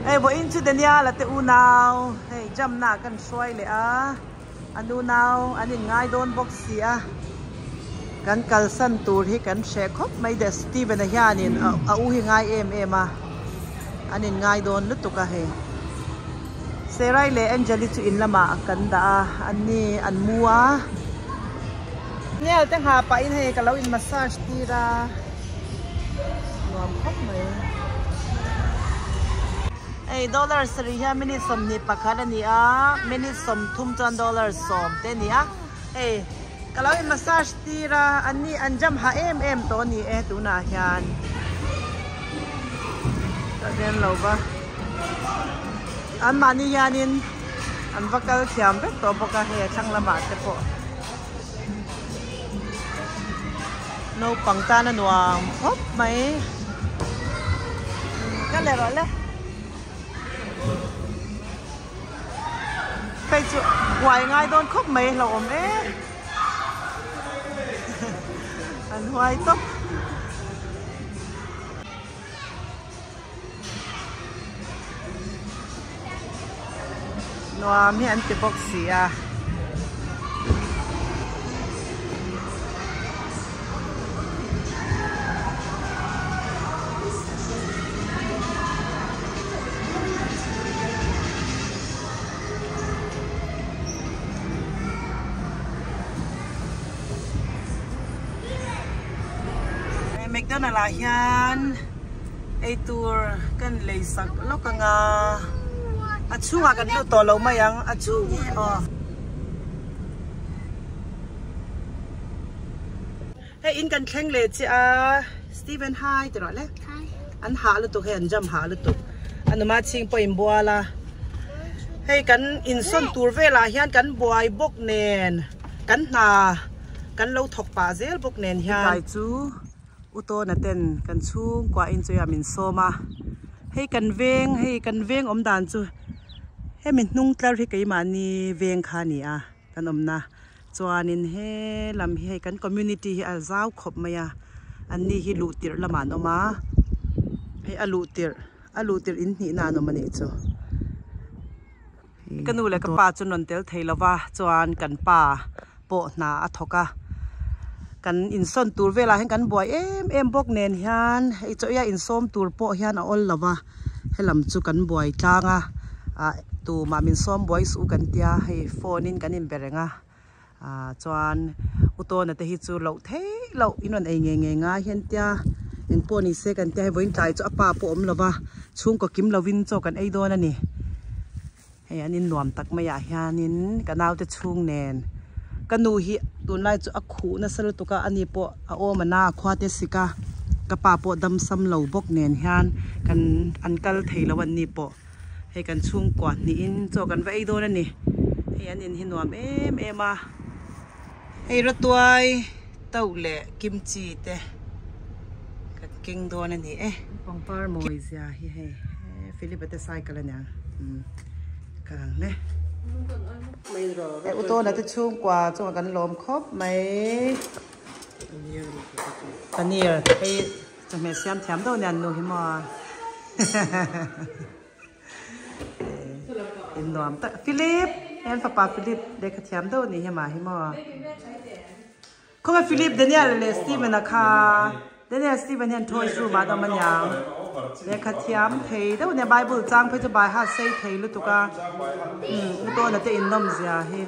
Hei vawiin chu Daniel-a te unau hei jump-na ah kan hruai leh a, an unau an inngai dawn bawk si a, kan kalsan tur hi kan hreh khawp mai de Steven-a hianin a u hi ngai em em a, an inngai dawn lutuk a hei. Serai leh Angel-i chu in lamah kan dah a, an ni an mu a. Daniel te nghah pahin hei ka lo in massage tir a. Nuam khawp mai. Hei dollar sarih hian minute 21 a ni a, minute 30 chuan dollar 10 te a ni a. Hei ka lo in massage tir a, an ni an jam hah em em tawh a ni e tunah hian. Ka zen lo va. An mahni hianin an va kal thiam vek tawh bawk a hei a thlang lamah te pawh. Naupang tan a nuam khawp mai. Ka leh rawh le. Hei chu huai ngai dawn khawp mai hlauhawm e. An huai tawp. Nuam hi an ti bawk si a. McDonald ah hian Eitur kan lei sak lawk anga a chhungah kan lut tawh lo mai ang a chhung hi aw. Hei in kan thleng leh chiah a Steven hi ti rawh le an hah lutuk hei an jam hah lutuk a numa chhing pawh in bual a hei kan insawn tur velah hian kan buai bawk nen kan hna kan lo thawk pah zel bawk nen hian. Tlai chu. U Tawna ten kan chhungkua in chu min sawm a, hei kan veng hei kan veng awm dan chu hemi hnung tlar hi keimahni veng kha a ni a kan awmna chuanin he lam hi hei kan community hi a zau khawp mai a an ni hi luh tirh lamah an awm a hei a luh tirh a luh tirh in hnihna an awm a nih chu. Ka nu leh ka pa chu rawn tel thei lova chuan kan pa pawh hna a thawk a, kan insawn tur velah hian kan buai em em bawk nen hian hei chaw ia insawm tur pawh hian a awl lova helam chu kan buai tlang a ah tumah min sawm buai suh kan tia hei phone in kan inbe reng a ah chuan u tawna te hi chu loh theih loh in rawn ei ngei ngei ngai hian tia engpawh ni se kan tia hei vawiin tlai chu a pa pawh awm lova chhungkaw kim lovin chaw kan ei dawn a ni hei an in nuam tak maiah hianin ka naute chhung nen ka nu hi tunlai chu a khuh nasa lutuk a ani pawh a awm a na a khua te sik a ka pa pawh dam sam lo bawk nen hian kan an kal thei lo an ni pawh. Hei kan chhungkua hnihin chaw kan va ei dawn a ni. Hei an in hi nuam em em a. Hei rawtuai tauh leh kimchi te kan keng dawn a ni e. Pangpar mawi zia hi hei Philip a te cycle a nia ka ang hle. Hei Utawna te chhungkua chungah kan lawm khawp mai. Paneer hei. Chawhmeh siam thiam deuh nia an nu hi maw in nuam tak Philip hei an fapa Philip lehkha thiam deuh ni hi mah hi maw khawnge Philip Daniel leh Steven a kha Daniel Steven hian toys room ah an awm aniang lehkha thiam thei deuh nia bible chang phei chu by heart sei thei lutuk a u tawna te in nawm zia hi.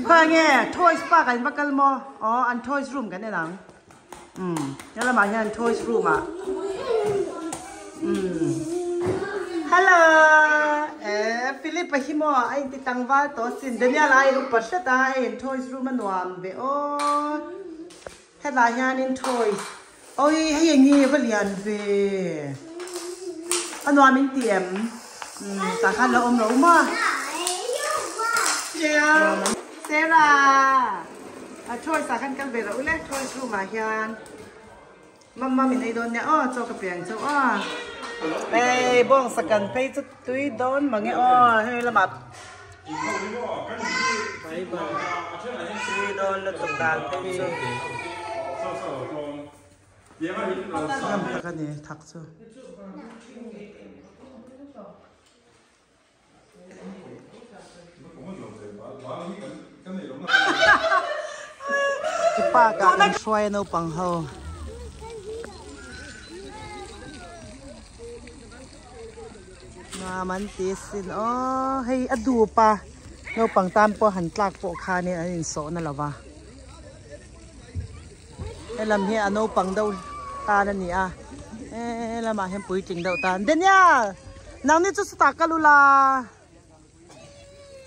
Khawi nge toys park ah in va kal maw? Aw an toys room kan en ang. Umm he lamah hian toys room ah umm hello eh Philip a hi maw a inti tlangval tawh asin Daniel a in upa hret a hei in toys room a nuam ve aw hetah hianin toys awi hei eng nge va lian ve a nuam in ti em umm tah khan lo awm lo maw Sarah. A toys ah khan kal ve loh le toys room ah hian mamma min ei dawn nia aw chaw ka piang chauh aw hei bawngsa kan phei chu tui dawn mange aw hei lamah tui dawn lutuk dan phei chu ram tak a ni thak chu. Park ah kan hruai a naupang ho. Nuam an ti asin aw hei a dup a naupang tan pawh han tlak pawh khanin an insawh na lo va helam hi a naupang deuh tan a ni a helamah hian puitling deuh tan Daniel nangni chu chutah kal ula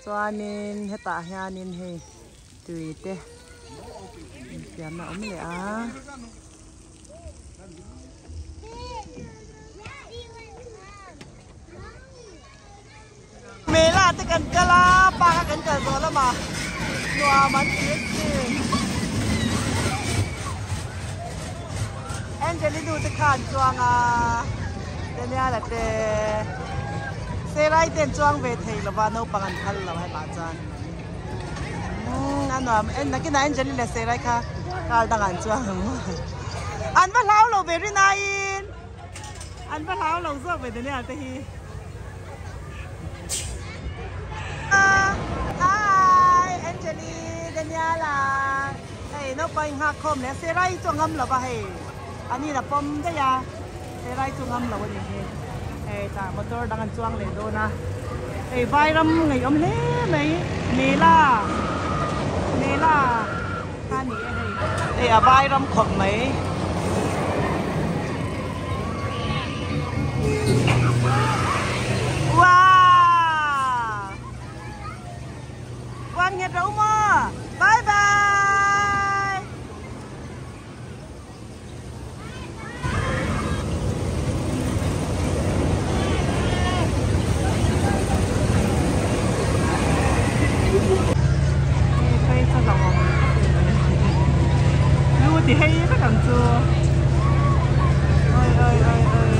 chuanin hetah hianin hei tui te infiamna a awm leh a. Mela te kan kal a, park a kan kal zawh lamah nuam an ti asin. Angeli nu te kha an chuang a, Daniel-a te Serai te an chuang ve thei lo va, naupang an phal lo hetah chuan. Umm a nuam en nakinah Angeli leh Serai kha kar dangah an chuang ang maw. An va hlau lo ve rinaiin. An va hlau lo zawk ve Daniel te hi. Hi Angeli Daniela hei naupang in nghak khawm leh a Serai chu a ngam lo va hei ani in a pawm daih a Serai chu a ngam lo a ni hi hei tah motor dang an chuang leh dawn a hei vairam ngaihawm hle mai Mela Mela kha a ni e hei hei a vairam khawp mai. Wow! Quang Nhật Rau Mò! Bye bye! Lu ti hei vek ang chu. Oi oi oi oi.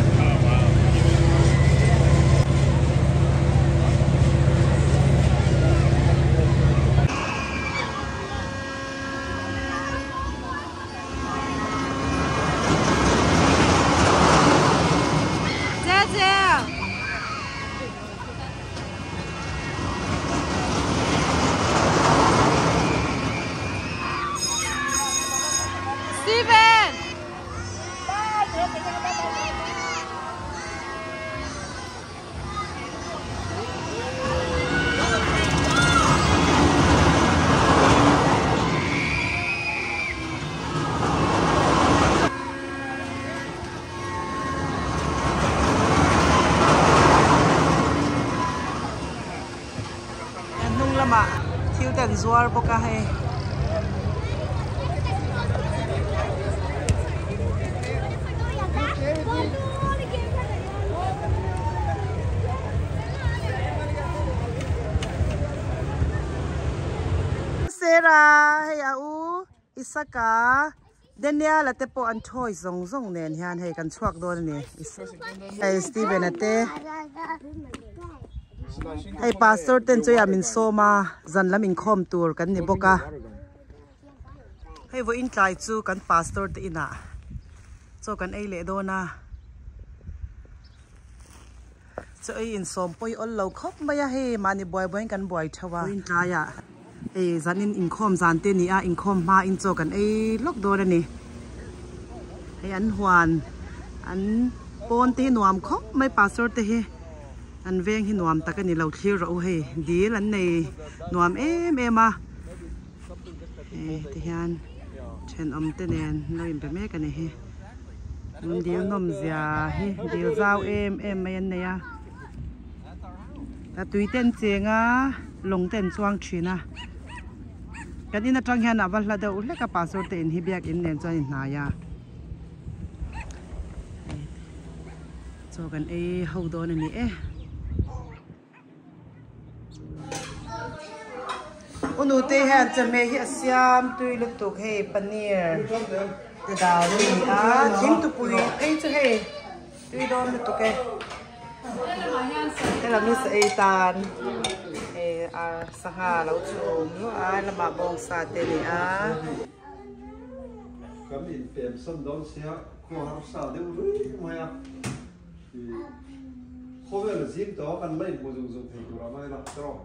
Steven! Hnung lamah thil te an zuar bawk a hei. Sera hei a u Isaka Daniel-a te pawh an thawi zawng zawng nen hian hei kan chhuak dawn a ni hei Steven-a te hei pastor ten chu hei min sawm a zan lam inkhawm tur kan ni bawk a hei vawiin tlai chu kan pastor te inah chaw kan ei leh dawn a. Chaw ei insawm pawi awl lo khawp mai a, hei mahni buai buaiin kan buai theuh a. Vawiin tlaiah hei zanin inkhawm zan te a ni a, inkhawm hmain chaw kan ei lawk dawn a ni. Hei an huan an pawn te hi nuam khawp mai pastor te hi an veng hi nuam tak a ni lo thlir rawh u hei dil an nei nuam em em a hei ti hian thenawm te nen an lo inbe mek a ni hi. An dil nawm zia hi dil zau em em mai an nei a a tui te an cheng a lawng te an chuang thin a kan in atang hian a va hla deuh hlek a pastor te in hi biakin nen chuan a inhnai a chaw kan ei ho dawn a ni e. U nute hian chawhmeh hi a siam tui lutuk hei paneer te dal a ni a thingtupui phei chu hei tui dawn lutuk e helam hi sa ei tan hei ar sangha a lo chhum luah a helamah bawngsa te a ni a. Kan inpem sawn dawn sia khua harsa deuh ruih mai a. Khawvel zing tawh kan la inhmu zung zung thei tur a ngai la tawh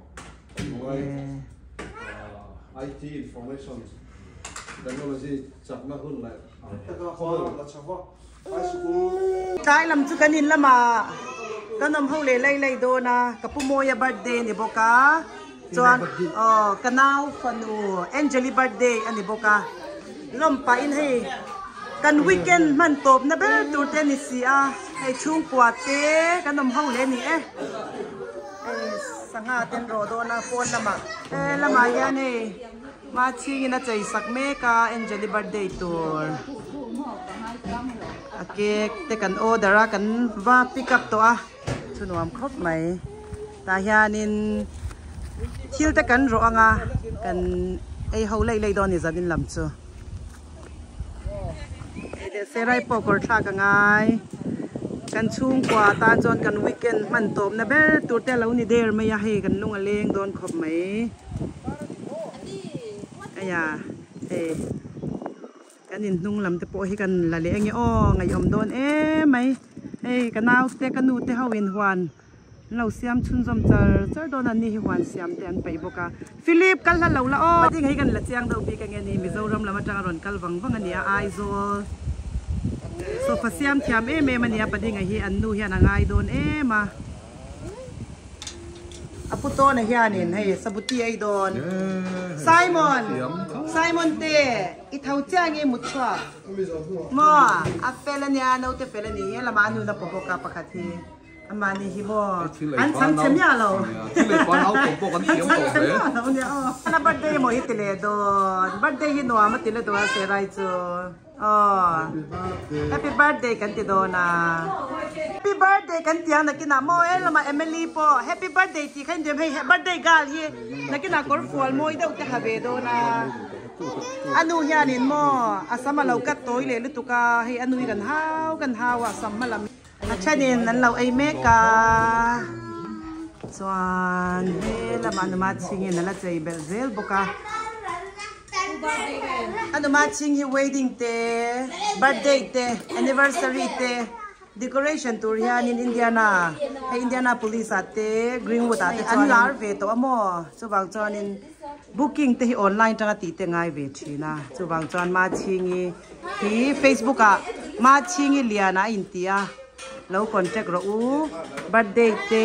ngai IT information. Technology chakna hun leh taka khawvel la chho va, high school. Tlai lam chu kan in lamah kan awm ho leh lai lai dawn a, ka pu Mawia birthday a ni bawk a, chuan aw ka nau fanu Angeli birthday a ni bawk a, lawm pahin hei kan weekend hman tawpna ber tur te a ni si a, hei chhungkua te kan awm ho leh a ni e. Hei sangha te an rawh dawn a pawn lamah he lamah hian hei Machhingin a chei sak mek a Angeli birthday tur a cake te kan order a kan va pick up tawh a chu nuam khawp mai tah hianin thil te kan rawh anga kan ei ho lei lei dawn a ni zanin lam chu Serai pawh kawr thlak a ngai kan chhungkua tan chuan kan weekend hman tawpna ber tur te a lo ni der mai a hei kan lung a leng dawn khawp mai. Aya hei kan in hnung lam te pawh hi kan la leh ange aw ngaihawm dawn em mai hei ka nau te ka nu te ho in huan an lo siam chhunzawm char char dawn a ni hi huan siam te an peih bawk a Philip kal hla lo la aw ding hei kan la chiang deuh bik ange ni Mizoram lam atanga rawn kal vang vang a ni a Aizawl sofa siam thiam em em a ni a Padinga hi an nu hian a ngai dawn em a. A pu tawna hianin hei sabuti a ei dawn. Simon! Simon te, i tho chiah nge mut chhuak? Maw? A fel a nia, naute fel a ni. He lamah a nuna paw bawk a pakhat hi. Amahni hi maw? An chhang chhe miah lo. An chhang chhe miah lo nia aw. A birthday maw hi ti leh dawn. Birthday hi nuam a ti le dawn a Serai chu. Aw happy birthday kan ti dawn a happy birthday kan ti ang nakinah maw he lamah Emily pawh happy birthday tih kha intiam hei birthday girl hi nakinah kawr fual mawi deuh te ha ve dawn a a nu hianin maw a sam a lo cut tawi leh lutuk a hei a nu hi kan hau kan hau a sam hma lam a thenin an lo ei mek a chuan he lamah numa chhingin a la chei belh zel bawk a. A numa chhing hi wedding te, birthday te, anniversary te decoration tur hianin Indiana hei Indianapolis ah te Greenwood ah te chuan an lar ve tawh a maw chuvang chuanin booking te hi online tanga tih te ngai ve thin a chuvang chuan Machhingi hi Facebook ah Machhingi Liana a inti a lo contact rawh u birthday te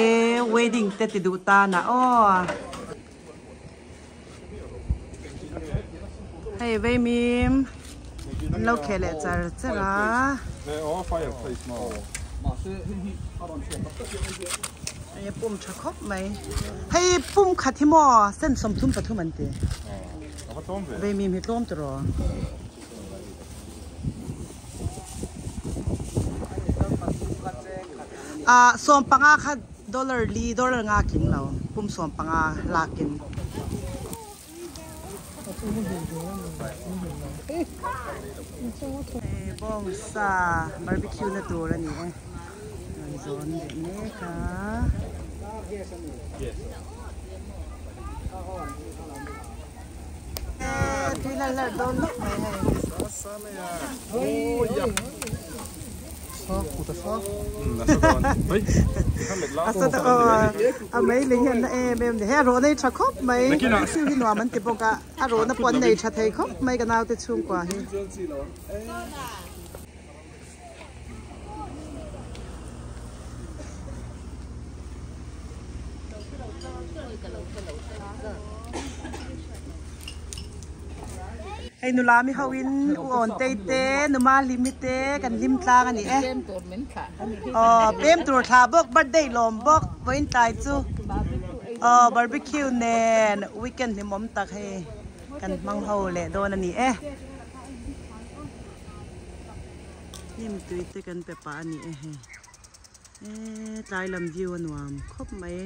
wedding te ti duh tan ah aw. Hei veimim an lo kheh leh char char a. Hei pum tha khawp mai. Hei pum khat hi maw sen 33 an ti. Veimim hi tlawm tawh. Ah 15 kha dollar li dollar nga tling lo pum 15 lakin. Hei bawngsa barbecue na tur a ni e rawn zawn leh mek a. Tui lal lal dawn lawk mai hei. A mei ling hian na em em ni. Hei a rawhna hi tha khawp mai. Barbecue hi nuam an ti bawk a, a rawhna pawh an nei tha thei khawp mai ka naute chhungkua hi. Hei nula mi ho in u awn tei te numa hlimi te kan hlim tlang a ni e. Aw pem tur thla bawk birthday lawm bawk vawiin tlai chu aw barbecue nen weekend hlimawm tak hei kan hmang ho leh dawn a ni e. Hnim tui te kan pe pah a ni e hei eee tlai lam view a nuam khawp mai.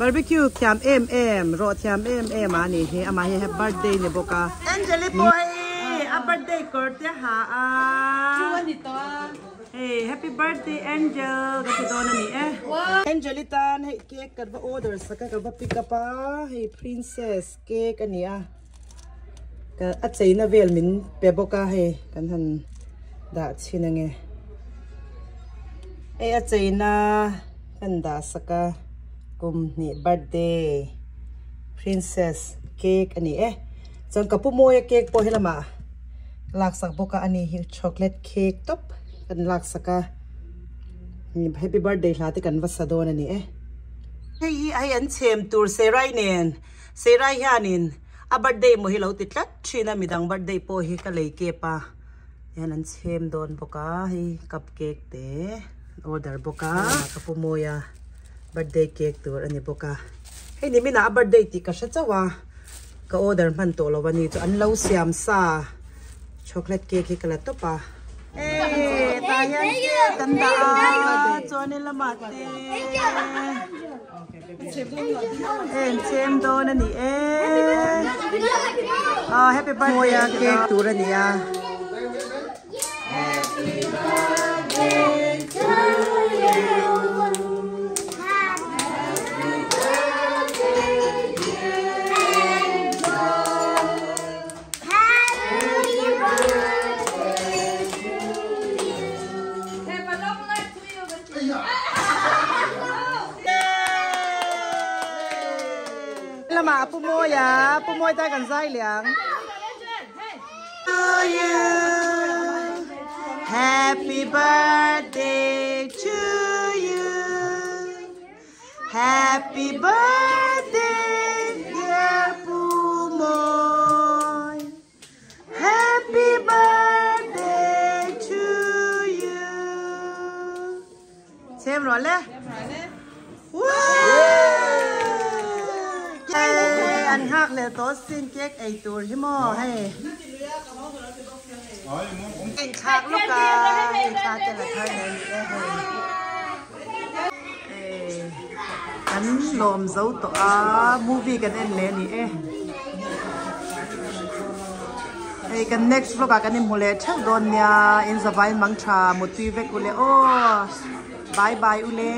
Barbecue thiam em em rawh thiam em em a ni hi amah hi happy birthday ni bawk a. Angeli pawh hei a birthday kawr te ha a. Chu a ni tawh a. Hei happy birthday Angel ka ti dawn a ni e. Angel i tan hei cake kan va order sak a ka va pick up a hei princess cake a ni a ka a cheina vel min pe bawk a hei kan han dah chhin ange hei a cheina kan dah sak a kum hnih birthday princess cake a ni e chuan ka pu mawia cake pawh he lamah. Laksak bawk a ani hi chocolate cake tawp kan laksak a happy birthday hla te kan va sa dawn ani e. Hei hi hei an chhem tur Serai nen Serai hianin a birthday maw hi lo ti tlat thin a midang birthday pawh hi ka lei kep a hian an chhem dawn bawk a hei cup cake te order bawk a ka pu mawi a birthday cake tur ani bawk a hei niminah a birthday tih ka hre chauh a. Ka order hman tawh lo a ni chu an lo siam sa chocolate cake hi ka la tawp a. Hey tah hian cake kan dah a chuan in lamah te heng chem dawn a ni e ah happy birthday cake tur a ni a. Lamah Pu Mawia, Pu Mawia tan kan zai leh ang. To you Happy birthday to you Happy birthday dear Pu Mawi Happy birthday to you Chhem rawh le. An nghak leh tawh sin cake ei tur hi maw hei. In thlak lawk a hei thla te la thar leh ni e hei. An lawm zo tawh a movie kan en leh ni e. Hei kan next vlog ah kan inhmu leh theuh dawn nia in zavai mang tha mutui vek ule aw bye bye ule.